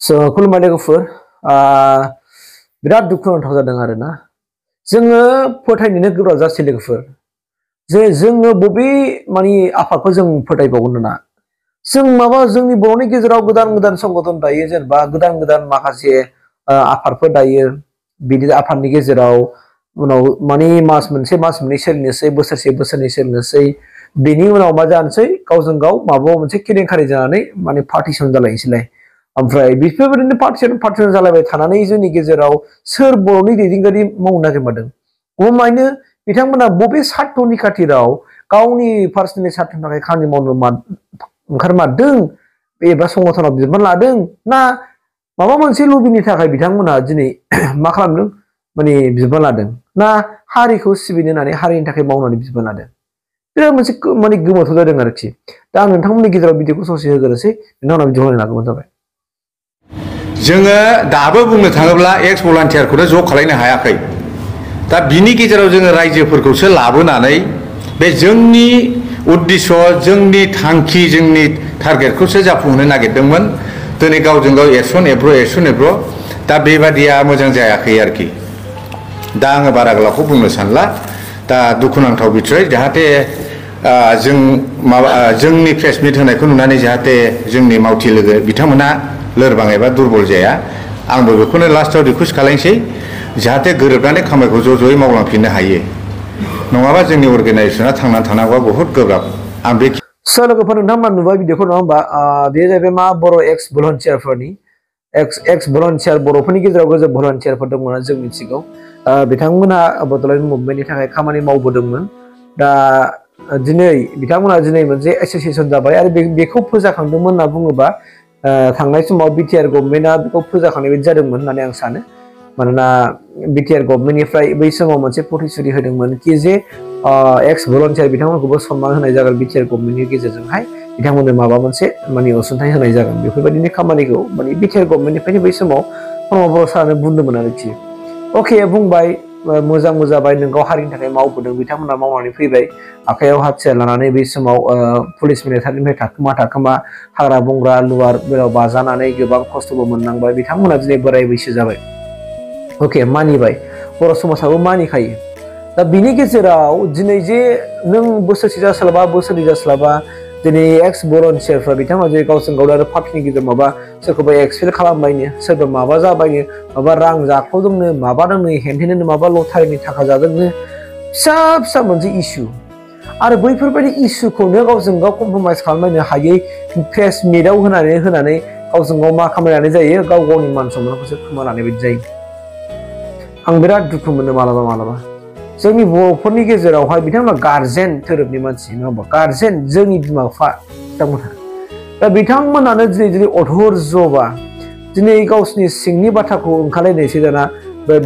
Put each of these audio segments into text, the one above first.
खुलुमबाय लोगोफोर बिराद दुखु नांथाव जादों आरोना जोङो फोथायनोनो गोब्राब जासै लोगोफोर जे जोङो बबे माने आफादखौ जों फोथायबावगोन ना जों माबा जोंनि बर'नि गेजेराव गोदान गोदान संगठन दायो जेनेबा गोदान गोदान माखासे आफादफोर दायो बिदि आफादनि गेजेराव उनाव माने मास मोननै सोलिनोसै बोसोरसे बोसोरनै सोलिनोसै बेनि उनाव मा जानोसै गावजों गाव माबा मोनसे केलेंकारि जानानै माने पार्टिशन जालायनोसैलाय ओमफ्राय बेफोरबायदिनो पार्टिशन जालायबाय थानानै जोंनि गेजेराव सोर बर'नि दैदेनगिरि मावनो नागिरमादों गमायनो बिथांमोना बबे सार्थनि खाथिराव गावनि पार्सनेल सार्थनि थाखाय खामानि मावनो ओंखारमारदों एबा संगठनाव बिबान लादों ना माबा मोनसे लबिनि थाखाय बिथांमोना दिनै मा खालामदों माने बिबान लादों ना हारिखौ सिबिनो होननानै हारिनि थाखाय मावनानै बिबान लादों बिराद मोनसे माने गोमोथाव जादों आरोखि दा आं नोंथांमोननि गेजेराव भिडिअखौ ससे होग्रोनोसै नोंथांमोना भिडिअ होनो नागिरबानो जाबाय जोङो दाबो बुंनो थाङोब्ला एक्स भलान्टियारखौनो ज' खालायनो हायाखै दा बिनि गेजेराव जोङो रायजोफोरखौसो लाबोनानै बे जोंनि उद्देश्य जोंनि थांखि जोंनि टारगेटखौसो जाफुंहोनो नागिरदोंमोन दिनै गावजों गाव एरसन एब्र' दा बेबादिया मोजां जायाखै आरोखि दा आङो बारा गोलावखौ बुंनो सानला दा दुखुनांथाव बिथ्राय जाहाथे जोंनि प्रेस मिट होनायखौ नुनानै जाहाथे जोंनि मावथि लोगो बिथांमोना लोरबां एबा दुरबल जाया आंबो बेखौनो लास्टआव रिकुवेस्ट खालामनोसै जाहाथे गोरोबनानै खामानिखौ ज'-ज'यै मावलांफिननो हायो नङाबा जोंनि अर्गानाइजेसना थांनानै थानांगौआ बहुत गोब्राब आं बे लोगोफोर नोंथांमोना नुबाय भिडिअखौ नङा होमबा बेयो जाहैबाय मा बर' एक्स भलन्टियारफोरनि एक्स भलन्टियार बर'फोरनि गेजेराव गोजौ भलन्टियारफोर दंमोन जों मिथिगौ बिथांमोनहा बड'लेण्ड मुभमेन्टनि थाखाय खामानि मावबोदोंमोन दा दिनै बिथांमोना दिनै मोनसे एसोसिएसन जाबाय आरो बेखौ फोजाखांदोंमोन होनना बुङोबा थांनाय समाव बिटिआर गभर्नमेन्टआ बेखौ फोजाखांनाय बायदि जादोंमोन होननानै आं सानो मानोना बिटिआर गभर्नमेन्टनिफ्राय बै समाव मोनसे प्रतिश्रुति होदोंमोन कि जे एक्स भलन्टियार बिथांमोनखौबो सनमान होनाय जागोन बिटिआर गभर्नमेन्टनि गेजेरजोंहाय बिथांमोननो माबा मोनसे माने अनसुंथाइ होनाय जागोन बेफोरबायदिनि खामानिखौ माने बिटिआर गभर्नमेन्टनिफ्रायनो बै समाव प्रमद बर' सारानो बुंदोंमोन आरोखि अके बुंबाय मोजां जाबाय नोंगौ हारिनि थाखाय मावबोदों बिथांमोना मावनानै फैबाय आखायाव हाथियार लानानै बै समाव पुलिस मिलिटारिनिफ्राय थाखोमा हाग्रा बंग्रा लुवार बेराव बाजानानै गोबां खस्थ'बो मोननांबाय बिथांमोना दिनै बोराय बैसो जाबाय अके मानिबाय बर' समाजाबो मानिखायो दा बिनि गेजेराव दिनै जे नों बोसोरसे जास्लाबा बोसोरनै जास्लाबा दिनै एक्स भलन्टियारफ्रा बिथांमोना जे गावजों गाव आरो पार्टिनि गेजेराव माबा सोरखौबा एक्सपेल खालामबायनो सोरबा माबा जाबायनो माबा रां जाख्ल'दोंनो माबादोंनो हेन्थेननो माबा लटारिनि थाखा जादोंनो फिसा फिसा मोनसे इसु आरो बैफोरबायदि इसुखौनो गावजों गाव कमप्रमाइज खालामनो हायै प्रेस मिटआव होनानै गावजों गाव मा खामायनानै जायो गाव गावनि मान सन्मानखौसो खोमानानै बायदि जायो आं बिराद दुखु मोनो मालाबा जोंनि बर'फोरनि गेजेरावहाय बिथांमोना गार्जेन धोरोमनि मानसि नङा होमबा गार्जेन जोंनि बिमा बिफा बिथांमोनहा दा बिथांमोनानो दिनै अधर्जबा दिनै गावसिनि सिंनि बाथ्राखौ ओंखारलायनायसै दाना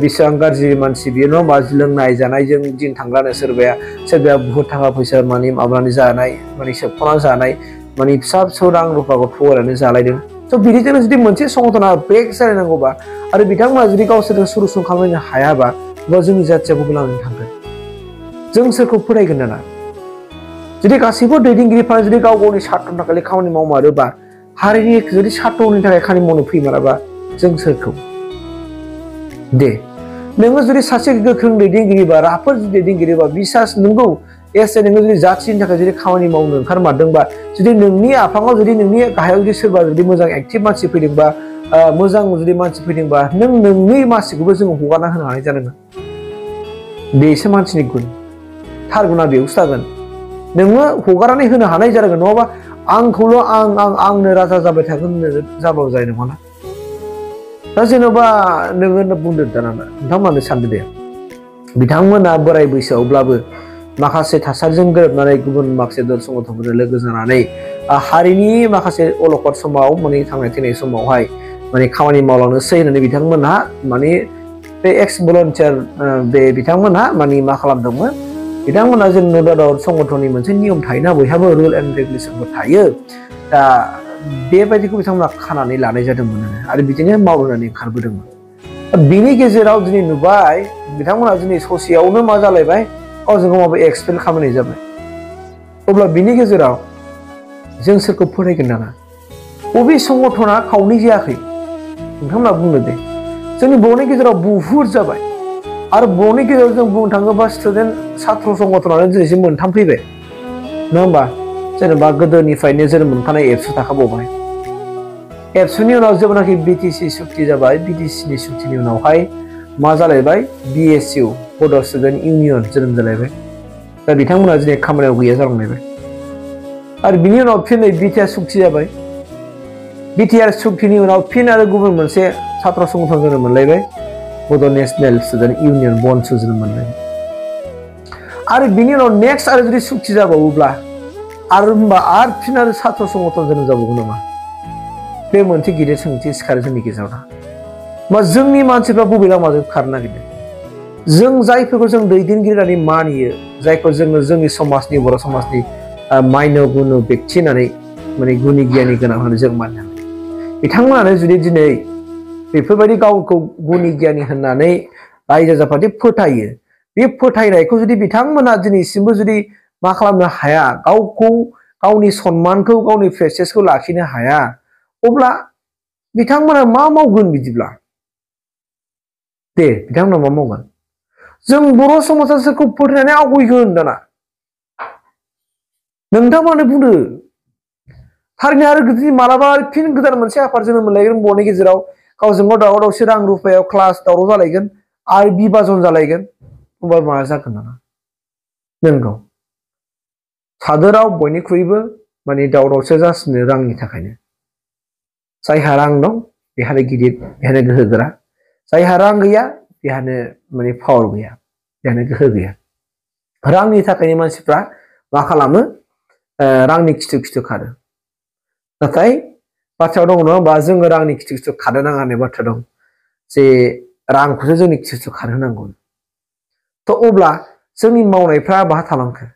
बेसेबां गाज्रि मानसि बेयो नङा होमबा लोंनाय जानायजों दिन थांग्रानो सोरबाया बुहुत थाखा फैसा माने माबानानै जानाय माने सोबख'नानै जानाय माने फिसा रां रुफाखौ थगायनानै जालायदों स' बिदिजोंनो जुदि मोनसे संगठना ब्रेक जालायनांगौबा आरो बिथांमोना जुदि गावसोरजों सलुसन खालामनो हायाबा अब्ला जोंनि जाथिया बबे लानानै थांगोन जों सोरखौ फोथायगोन दाना जुदि गासैबो दैदेनगिरिफ्रा जुदि गाव गावनि सार्थनि थाखाय खामानि मावमारोबा हारिनि जुदि सार्थनि थाखाय खामानि मावनो फैमाराबा जों सोरखौ दे नोङो जुदि सासे गोख्रों दैदेनगिरिबा राफोद दैदेनगिरिबा बिसास नंगौ एसे नोङो जुदि जाथिनि थाखाय जुदि खामानि मावनो ओंखारमारदोंबा जुदि नोंनि आफाङाव जुदि नोंनि गाहायाव जुदि सोरबा जुदि मोजां एक्टिभ मानसि फैदोंबा मोजां जुदि मानसि फैदोंबा नों नोंनि मानसिखौबो जोङो हगारना होनो हानाय जानांगोन बेसो मानसिनि गुन थार गुना बेयावसो थागोन नोङो हगारनानै होनो हानाय जानांगोन नङाबा आंखौल' आंनो राजा जाबाय थागोन जाबाबो जानाय नङाना दा जेन'बा नोङो बुंदो दाना नोंथांमोनानो सानदो दे बिथांमोना बोराय बैसोआवब्लाबो माखासे थासारिजों गोरोबनानै गुबुन माखासे दल संगठनफोरजों लोगो जानानै हारिनि माखासे अलखद समाव माने थांनाय थैनाय समावहाय माने खामानि मावलांनोसै होननानै बिथांमोनहा माने बे एक्स भलन्टियार बे बिथांमोनहा माने मा खालामदोंमोन बिथांमोनहा जों नो दाउट संगठननि मोनसे नियम थायोना बयहाबो रुल एन्ड रेगुलेसनफोर थायो दा बेबायदिखौ बिथांमोना खानानै लानाय जादोंमोन आरो बिदिनो मावनानै ओंखारबोदोंमोन बिनि गेजेराव दिनै नुबाय बिथांमोना दिनै ससेयावनो मा जालायबाय गावजों गाव माबा एक्सपेल खालामनाय जाबाय अब्ला बिनि गेजेराव जों सोरखौ फोथायगोन दाना बबे संगठना खावनै जायाखै नोंथांमोना बुंनो दे जोंनि बर'नि गेजेराव बुहुत जाबाय आरो बर'नि गेजेराव जों बुंनो थाङोबा स्टुडेन्ट सात्र संगठनानो दिनैसिम मोनथाम फैबाय नङा होमबा जेनेबा गोदोनिफ्रायनो जोनोम मोनखानाय एबसु थाखाबावबाय एबसुनि उनाव जेब्लानाखि बिटिसि सुक्ति जाबाय बिटिसिनि सुक्तिनि उनावहाय मा जालायबाय बिएसइउ बड' स्टुडेन्ट इउनियन जोनोम जालायबाय दा बिथांमोना दिनै खामानियाव गैया जालांलायबाय आरो बिनि उनाव फिन नै बिटिआर सुक्ति जाबाय बिटिआर सुक्तिनि उनाव फिन आरो गुबुन मोनसे सात्र संगठन जोनोम मोनलायबाय बड' नेशनेल स्टुडेन्ट इउनियन बनसु जोनोम मोनलायबाय आरो बिनि उनाव नेक्स्ट आरो जुदि सुक्ति जाबावोब्ला आरो होमबा आरो फिन आरो सात्र संगठन जोनोम जाबावगोन नामा बे मोनसे गिदिर सोंथि सिखारो जोंनि गेजेराव दा मा जोंनि मानसिफ्रा बबे लामाजों खारनो नागिरदों जों जायफोरखौ जों दैदेनगिरि होननानै मानियो जायखौ जोङो जोंनि समाजनि बर' समाजनि माइनो गुनु बेक्ति होननानै माने गुनि गियानि गोनां होननानै जों मानियो बिथांमोनानो जुदि दिनै बेफोरबायदि गावखौ गुनि गियानि होननानै रायजो राजाफोरा फोथायो बे फोथायनायखौ जुदि बिथांमोना दिनैसिमबो जुदि मा खालामनो हाया गावखौ गावनि सन्मानखौ गावनि प्रेस्टिजखौ लाखिनो हाया अब्ला बिथांमोना मा मावगोन बिदिब्ला दे बिथांमोना मा मावगोन जों बर' समाजा सोरखौ फोथायनानै आवगायगोन दाना नोंथांमोनानो बुंदो थारैनो आरो जुदि मालाबा फिन गोदान मोनसे आफाद जोनोम मोनलायगोन बर'नि गेजेराव गावजों गाव दावराव दावसि रां रुफायाव क्लास दावराव जालायगोन आरो बिभाजन जालायगोन होमबा मा जागोन दाना नंगौ हादोराव बयनिख्रुइबो माने दावराव दावसिया जासिनो रांनि थाखायनो जायहा रां दं बेहानो गिदिर बेहानो गोहो गोरा जायहा रां गैया बेहानो माने पावार गैया बेहानो गोहो गैया रांनि थाखायनो मानसिफ्रा मा खालामो रांनि खिथु खिथु खारो नाथाय बाथ्रायाव दङ नङा होमबा जोङो रांनि खिथु खिथु खारनो नाङा होननाय बाथ्रा दं जे रांखौसो जोंनि खिथु खिथु खारहोनांगौ थ' अब्ला जोंनि मावनायफ्रा बहा थालांखो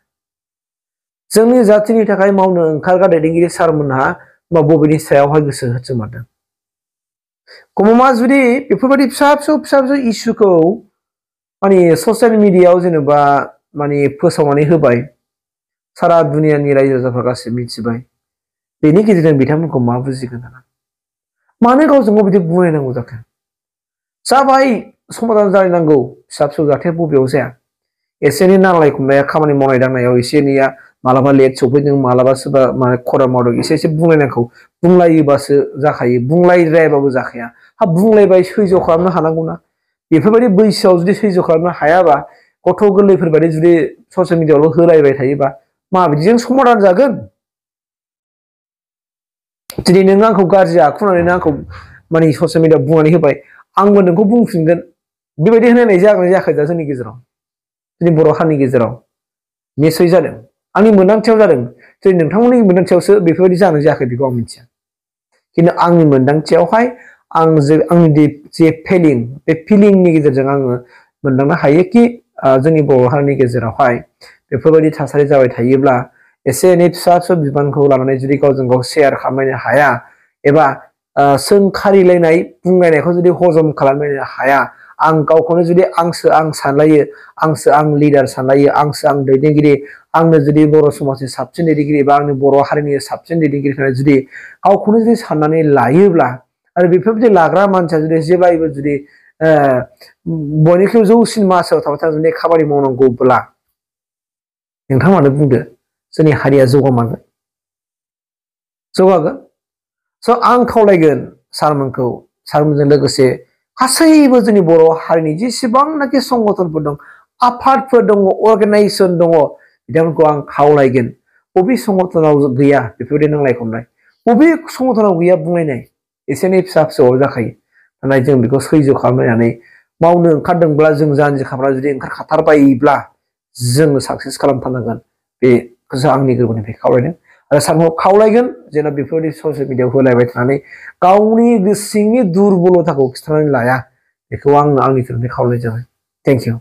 जोंनि जाथिनि थाखाय मावनो ओंखारग्रा दैदेनगिरि सारमोनहा बबेनि सायावहाय गोसो होथोमारदों गमा जुदि बेफोरबायदि फिसा फिसौ इस्युखौ माने ससियेल मिडियायाव जेनेबा माने फोसावनानै होबाय सारा दुनियानि रायजो राजाफ्रा गासिबो मिथिबाय बेनि गेजेरजों बिथांमोनखौ मा बुजिगोन दाना मानो गावजों गाव बिदि बुंलायनांगौ जाखो जाबाय समाधान जालायनांगौ फिसा फिसौ जाथाया बबेयाव जाया एसे एनै नांलाय खमलाया खामानि मावनाय दांनायाव एसे एनैया मालाबा लेट सफैदों मालाबा सोरबा माने खरा मावदों एसे एसे बुंलायनांगौ बुंलायोबासो जाखायो बुंलायद्रायाबाबो जाखाया हा बुंलायबाय सैज्य खालामनो हानांगौना बेफोरबायदि बैसोआव जुदि सैज्य खालामनो हायाबा गथ' गोरलैफोरबायदि जुदि ससियेल मिडियायावल' होलायबाय थायोबा माबायदिजों समाधान जागोन दिनै नों आंखौ गाज्रि आखु होननानै आंखौ माने ससियेल मिडियायाव बुंनानै होबाय आंबो नोंखौ बुंफिनगोन बेबायदि होनायनाय जागोन जायाखै दा जोंनि गेजेराव जोंनि बर' हारिनि गेजेराव निस्सय जादों आंनि मोन्दांथियाव जादों दिनै नोंथांमोननि मोन्दांथियावसो बेफोरबायदि जानो जायाखै बेखौ आं मिथिया खिन्थु आंनि मोन्दांथियावहाय आंनि जे फिलिं बे फिलिंनि गेजेरजों आङो मोनदांनो हायो कि जोंनि बर' हारिनि गेजेरावहाय बेफोरबायदि थासारि जाबाय थायोब्ला एसे एनै फिसा फिसौ बिबानखौ लानानै जुदि गावजों गाव शेयार खालामलायनो हाया एबा सोंखारिलायनाय बुंलायनायखौ जुदि हजम खालामलायनो हाया आं गावखौनो जुदि आंसो आं सानलायो आंसो आं लिडार सानलायो आंसो आं दैदेनगिरि आंनो जुदि बर' समाजनि साबसिन दैदेनगिरि एबा आंनि बर' हारिनि साबसिन दैदेनगिरि जुदि गावखौनो जुदि साननानै लायोब्ला आरो बेफोरबायदि लाग्रा मानसिया जुदि जेब्लायबो जुदि बयनिख्रुइ जौसिन मासियाव थाबाय थानानै खामानि मावनांगौब्ला नोंथांमोनानो बुंदो जोंनि हारिया जौगागोन स' आं खावलायगोन सारमोनजों लोगोसे गासैबो जोंनि बर' हारिनि जेसेबांनाखि संगठनफोर दं आफादफोर दङ अर्गानाइजेसन दङ बिथांमोनखौ आं खावलायगोन बबे संगठनाव गैया बेफोरबायदि नांलाय खमलाय बबे संगठनाव गैया बुंलायनाय एसे एनै फिसा फिसौआव जाखायो नाथाय जों बेखौ सैज्य खालामलायनानै मावनो ओंखारदोंब्ला जों जानजि खाफ्रा जुदि ओंखारखाथारबायोब्ला जोङो साक्सेस खालामथारनांगोन बेखौसो आंनि गोरबोनिफ्राय खावलायदों आरो सारखौ खावलायगोन जेन' बेफोरबायदि ससियेल मिडियायाव होलायबाय थानानै गावनि गोसोनि दुरबलथाखौ खिन्थानानै लाया बेखौ आं आंनि गोरबोनिफ्राय खावलायनाय जाबाय थेंक इउ